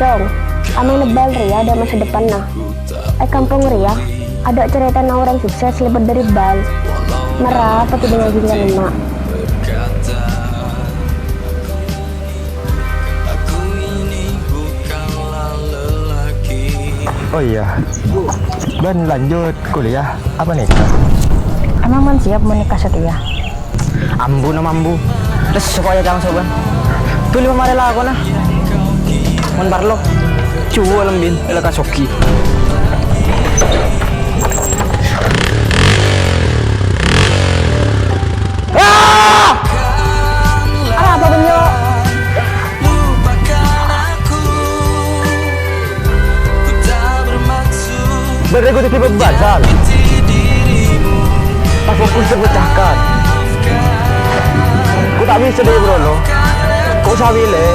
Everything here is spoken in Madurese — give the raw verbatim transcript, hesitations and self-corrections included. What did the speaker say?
Dong, amèng nebbhâl rèya adâ' masa depanna. È kampong rèya, adâ' carètana orèng sukses lèbât dâri bhâl. Mara apa kèdhingngaghi kènè', Ma'? Oh iyâ, bân lanjut kuliah apa nèka? Emang mon siap menikah setia? Ambu na mambu. Terros sopajâ ca'na soban. Ghâllu marè lakona. Mon parlo. Juwâl embin, èla kasogi. Ah! Arapa, Benyo? Bârâ ghun dhâddhi beban, Sal. Pas fokus terpecahkan. Ku ta' bisa dâri bro lo. Ku sawile.